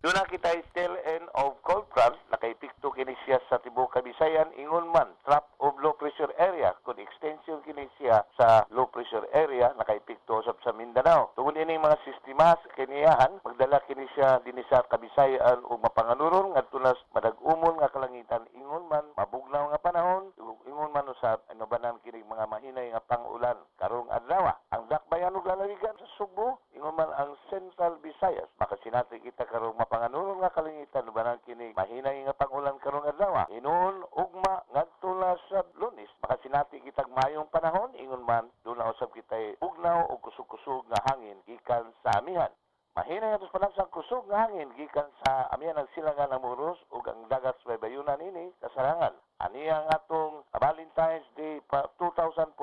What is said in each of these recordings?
Duna kita tail end of cold front, nakaepekto kini siya sa tibuok Kabisayan, ingon man trough of low pressure area kun extension kini siya sa low pressure area, nakaepekto usab sa Mindanao. Tungod ini mga sistema sa kiniyahan, magdala kini siya dinhi sa Kabisayan ug mapanganuron ngadto na madag-umon nga kalangitan, ingon man mabugnaw nga panahon, ingon man usab inubanan kini mga mahinay nga pangulan karong adlaw. Ang dakbayan ug lalawigan sa Sugbo, ingon man ang Central Visayas, makasinati kita karong mapanganuron nga kalangitan, ubanan kini mahinay nga pangulan karong adlaw. Hinuon ugma ngadto na sa Lunes, makasinati kitag maayong panahon, ingon man duna usab kitay bugnaw ug kusog-kusog nga hangin gikan sa amihan. Mahinay nga panapsang kusog nga hangin gikan sa amihan ng silangan ng Moros ug ang dagat sa bayunan ini kasarangan. Ani ang atong Valentine's Day pa 2014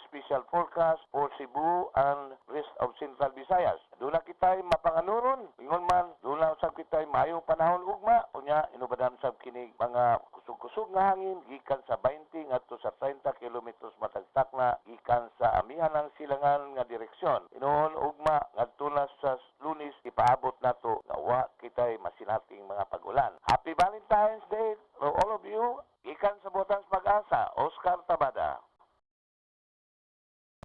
special forecast for Cebu and rest of Central Visayas. Duna kitay mapanganuron, ingon man duna usab kitay maayong panahon ugma, unya inubadan sab kini mga kusog-kusog nga hangin gikan sa 20 ngadto sa 30 kilometros matag takna gikan sa amihan ng silangan nga direksyon. Hinuon ugma ngadto na sa Lunes, ipaabot nato.